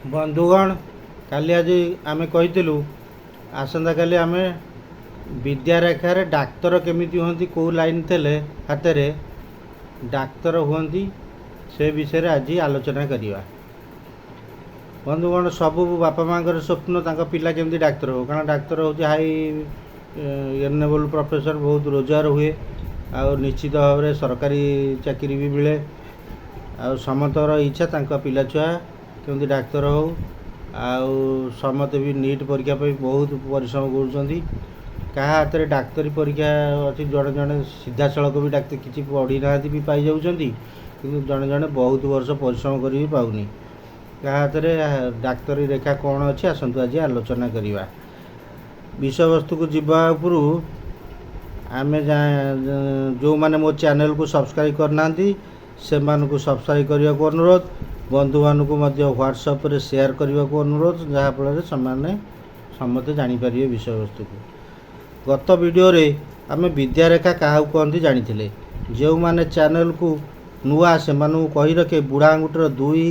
ବନ୍ଧୁଗଣ, କାଲି ଆଜି ଆମେ କହିଥିଲୁ, ଆସନ୍ତାକାଲି ଆମେ ବିଦ୍ୟାରେଖାରେ ଡାକ୍ତର କେମିତି ହୁଅନ୍ତି, କେଉଁ ଲାଇନ୍ ଥିଲେ ହାତରେ ଡାକ୍ତର ହୁଅନ୍ତି, ସେ ବିଷୟରେ ଆଜି ଆଲୋଚନା କରିବା। ବନ୍ଧୁଗଣ, ସବୁ ବାପା ମାଆଙ୍କର ସ୍ୱପ୍ନ ତାଙ୍କ ପିଲା କେମିତି ଡାକ୍ତର ହଉ, କାରଣ ଡାକ୍ତର ହେଉଛି ହାଇ ଏର୍ନେବଲ୍ ପ୍ରଫେସନ୍, ବହୁତ ରୋଜଗାର ହୁଏ ଆଉ ନିଶ୍ଚିତ ଭାବରେ ସରକାରୀ ଚାକିରି ବି ମିଳେ। ଆଉ ସମସ୍ତଙ୍କର ଇଚ୍ଛା ତାଙ୍କ ପିଲା ଛୁଆ କେମିତି ଡାକ୍ତର ହଉ। ଆଉ ସମସ୍ତେ ବି ନିଟ୍ ପରୀକ୍ଷା ପାଇଁ ବହୁତ ପରିଶ୍ରମ କରୁଛନ୍ତି। କାହା ହାତରେ ଡାକ୍ତରୀ ପରୀକ୍ଷା ଅଛି, ଜଣେ ଜଣେ ସିଧାସଳଖ ବି ଡାକ୍ତର କିଛି ପଢ଼ି ନାହାନ୍ତି ବି ପାଇଯାଉଛନ୍ତି, କିନ୍ତୁ ଜଣେ ଜଣେ ବହୁତ ବର୍ଷ ପରିଶ୍ରମ କରି ବି ପାଉନି। କାହା ହାତରେ ଡାକ୍ତରୀ ରେଖା କ'ଣ ଅଛି, ଆସନ୍ତୁ ଆଜି ଆଲୋଚନା କରିବା। ବିଷୟବସ୍ତୁକୁ ଯିବା ଉପରୁ ଆମେ ଯେଉଁମାନେ ମୋ ଚ୍ୟାନେଲକୁ ସବସ୍କ୍ରାଇବ୍ କରିନାହାନ୍ତି, ସେମାନଙ୍କୁ ସବସ୍କ୍ରାଇବ୍ କରିବାକୁ ଅନୁରୋଧ। ବନ୍ଧୁମାନଙ୍କୁ ମଧ୍ୟ ହ୍ୱାଟ୍ସଆପ୍ରେ ସେୟାର କରିବାକୁ ଅନୁରୋଧ, ଯାହାଫଳରେ ସେମାନେ ସମସ୍ତେ ଜାଣିପାରିବେ ବିଷୟବସ୍ତୁକୁ। ଗତ ଭିଡ଼ିଓରେ ଆମେ ବିଦ୍ୟାରେଖା କାହାକୁ କୁହନ୍ତି ଜାଣିଥିଲେ। ଯେଉଁମାନେ ଚ୍ୟାନେଲକୁ ନୂଆ, ସେମାନଙ୍କୁ କହି ରଖେ, ବୁଢ଼ା ଆଙ୍ଗୁଠିର ଦୁଇ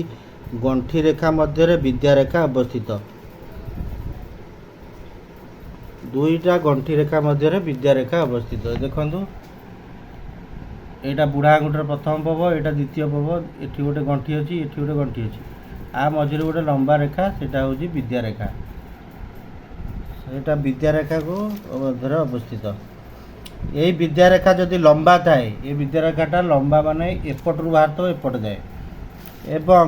ଗଣ୍ଠି ରେଖା ମଧ୍ୟରେ ବିଦ୍ୟାରେଖା ଅବସ୍ଥିତ। ଦୁଇଟା ଗଣ୍ଠି ରେଖା ମଧ୍ୟରେ ବିଦ୍ୟାରେଖା ଅବସ୍ଥିତ। ଦେଖନ୍ତୁ, ଏଇଟା ବୁଢ଼ା ଆଙ୍ଗୁଠିର ପ୍ରଥମ ପବ, ଏଇଟା ଦ୍ୱିତୀୟ ପବ। ଏଠି ଗୋଟେ ଗଣ୍ଠି ଅଛି, ଏଠି ଗୋଟେ ଗଣ୍ଠି ଅଛି, ଆ ମଝିରେ ଗୋଟେ ଲମ୍ବା ରେଖା, ସେଇଟା ହେଉଛି ବିଦ୍ୟାରେଖା। ସେଇଟା ବିଦ୍ୟାରେଖାକୁ ମଧ୍ୟରେ ଅବସ୍ଥିତ। ଏଇ ବିଦ୍ୟାରେଖା ଯଦି ଲମ୍ବା ଥାଏ, ଏ ବିଦ୍ୟାରେଖାଟା ଲମ୍ବା ମାନେ ଏପଟରୁ ବାହାରିଥିବ ଏପଟ ଯାଏ, ଏବଂ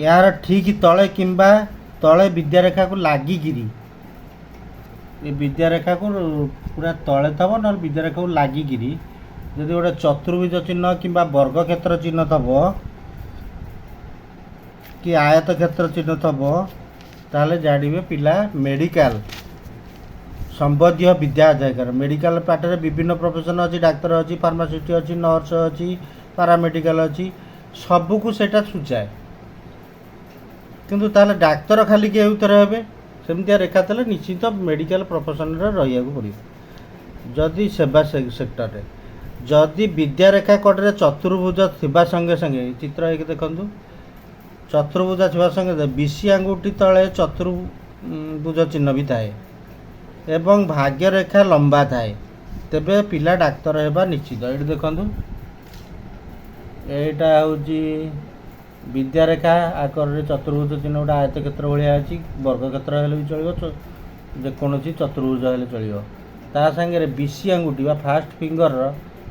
ଏହାର ଠିକ୍ ତଳେ କିମ୍ବା ତଳେ ବିଦ୍ୟାରେଖାକୁ ଲାଗିକିରି, ଏ ବିଦ୍ୟାରେଖାକୁ ପୁରା ତଳେ ଥବ ନହେଲେ ବିଦ୍ୟାରେଖାକୁ ଲାଗିକିରି ଯଦି ଗୋଟେ ଚତୁର୍ଭୁଜ ଚିହ୍ନ କିମ୍ବା ବର୍ଗକ୍ଷେତ୍ର ଚିହ୍ନ ଥବ କି ଆୟତ କ୍ଷେତ୍ର ଚିହ୍ନ ଥବ, ତାହେଲେ ଜାଣିବେ ପିଲା ମେଡ଼ିକାଲ ସମ୍ବନ୍ଧୀୟ ବିଦ୍ୟା ଅଧ୍ୟୟନ। ମେଡ଼ିକାଲ ପାଠରେ ବିଭିନ୍ନ ପ୍ରଫେସନ୍ ଅଛି, ଡାକ୍ତର ଅଛି, ଫାର୍ମାସିଷ୍ଟ ଅଛି, ନର୍ସ ଅଛି, ପାରାମେଡ଼ିକାଲ ଅଛି, ସବୁକୁ ସେଇଟା ସୂଚାଏ। କିନ୍ତୁ ତାହେଲେ ଡାକ୍ତର ଖାଲି କେଉଁଥିରେ ହେବେ? ସେମିତିଆ ରେଖା ଥିଲେ ନିଶ୍ଚିତ ମେଡ଼ିକାଲ ପ୍ରଫେସନରେ ରହିବାକୁ ପଡ଼ିବ। ଯଦି ସେବା ସେକ୍ଟରରେ ଯଦି ବିଦ୍ୟାରେଖା କଡ଼ରେ ଚତୁର୍ଭୁଜ ଥିବା ସଙ୍ଗେ ସଙ୍ଗେ, ଚିତ୍ର ହେଇକି ଦେଖନ୍ତୁ, ଚତୁର୍ଭୁଜ ଥିବା ସଙ୍ଗେ ବିଶି ଆଙ୍ଗୁଠି ତଳେ ଚତୁର୍ଭୁଜ ଚିହ୍ନ ବି ଥାଏ ଏବଂ ଭାଗ୍ୟରେଖା ଲମ୍ବା ଥାଏ, ତେବେ ପିଲା ଡାକ୍ତର ହେବା ନିଶ୍ଚିତ। ଏଇଠି ଦେଖନ୍ତୁ, ଏଇଟା ହେଉଛି ବିଦ୍ୟାରେଖା ଆକାରରେ ଚତୁର୍ଭୁଜ ଚିହ୍ନ, ଗୋଟେ ଆୟତ କ୍ଷେତ୍ର ଭଳିଆ ଅଛି। ବର୍ଗକ୍ଷେତ୍ର ହେଲେ ବି ଚଳିବ, ଯେକୌଣସି ଚତୁର୍ଭୁଜ ହେଲେ ଚଳିବ। ତା ସାଙ୍ଗରେ ବିଶି ଆଙ୍ଗୁଠି ବା ଫାଷ୍ଟ ଫିଙ୍ଗରର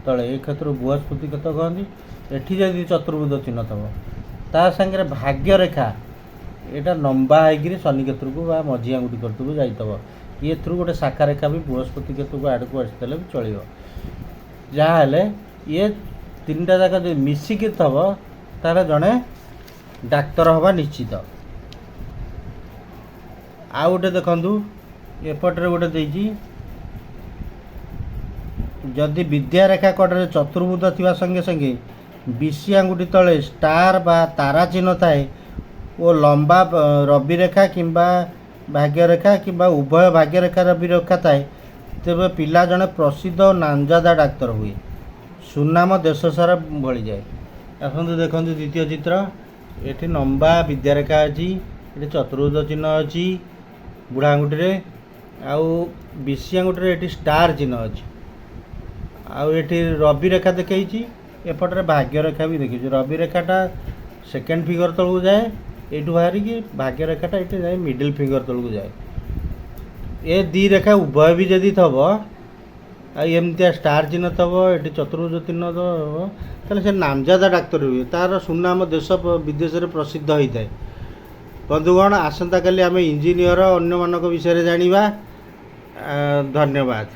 ତଳେ, ଏ କ୍ଷେତ୍ରକୁ ବୃହସ୍ପତି କ୍ଷେତ୍ର କହନ୍ତି, ଏଠି ଯଦି ଚତୁର୍ଭୁଜ ଚିହ୍ନ ଥିବ, ତା ସାଙ୍ଗରେ ଭାଗ୍ୟରେଖା ଏଇଟା ଲମ୍ବା ହେଇକିରି ଶନି କ୍ଷେତ୍ରକୁ ବା ମଝି ଆଙ୍ଗୁଠି କ୍ଷେତ୍ରକୁ ଯାଇଥିବ, କି ଏଥିରୁ ଗୋଟେ ଶାଖା ରେଖା ବି ବୃହସ୍ପତି କ୍ଷେତ୍ରକୁ ଆଡ଼କୁ ଆସିଥିଲେ ବି ଚଳିବ। ଯାହା ହେଲେ ଇଏ ତିନିଟା ଯାକ ଯଦି ମିଶିକି ଥବ, ତାହେଲେ ଜଣେ ଡାକ୍ତର ହେବା ନିଶ୍ଚିତ। ଆଉ ଗୋଟେ ଦେଖନ୍ତୁ, ଏପଟରେ ଗୋଟେ ଦେଇଛି। ଯଦି ବିଦ୍ୟାରେଖା କଡ଼ରେ ଚତୁର୍ଭୁଜ ଥିବା ସଙ୍ଗେ ସଙ୍ଗେ ବିଶି ଆଙ୍ଗୁଠି ତଳେ ଷ୍ଟାର ବା ତାରା ଚିହ୍ନ ଥାଏ ଓ ଲମ୍ବା ରବିରେଖା କିମ୍ବା ଭାଗ୍ୟରେଖା କିମ୍ବା ଉଭୟ ଭାଗ୍ୟରେଖା ରବିରେଖା ଥାଏ, ତେବେ ପିଲା ଜଣେ ପ୍ରସିଦ୍ଧ ଓ ନାମଜାଦା ଡାକ୍ତର ହୁଏ, ସୁନାମ ଦେଶ ସାରା ଭଳିଯାଏ। ଆସନ୍ତୁ ଦେଖନ୍ତୁ ଦ୍ୱିତୀୟ ଚିତ୍ର। ଏଠି ଲମ୍ବା ବିଦ୍ୟାରେଖା ଅଛି, ଏଠି ଚତୁର୍ଭୁଜ ଚିହ୍ନ ଅଛି ବୁଢ଼ା ଆଙ୍ଗୁଠିରେ, ଆଉ ବିଶି ଆଙ୍ଗୁଠିରେ ଏଠି ଷ୍ଟାର ଚିହ୍ନ ଅଛି, ଆଉ ଏଠି ରବି ରେଖା ଦେଖେଇଛି, ଏପଟରେ ଭାଗ୍ୟରେଖା ବି ଦେଖେଇଛି। ରବି ରେଖାଟା ସେକେଣ୍ଡ ଫିଙ୍ଗର ତଳକୁ ଯାଏ ଏଇଠୁ ବାହାରିକି, ଭାଗ୍ୟରେଖାଟା ଏଠି ଯାଏ ମିଡ଼ିଲ୍ ଫିଙ୍ଗର ତଳକୁ ଯାଏ। ଏ ଦୁଇ ରେଖା ଉଭୟ ବି ଯଦି ଥବ ଆଉ ଏମିତିଆ ଷ୍ଟାର ଚିହ୍ନ ଥବ, ଏଠି ଚତୁର୍ଭୁଜ ଚିହ୍ନ ଥବ, ତାହେଲେ ସେ ନାମଜାଦା ଡାକ୍ତର ହୁଏ, ତାର ସୁନାମ ଦେଶ ବିଦେଶରେ ପ୍ରସିଦ୍ଧ ହୋଇଥାଏ। ବନ୍ଧୁଗଣ, ଆସନ୍ତାକାଲି ଆମେ ଇଞ୍ଜିନିୟର ଅନ୍ୟମାନଙ୍କ ବିଷୟରେ ଜାଣିବା। ଧନ୍ୟବାଦ।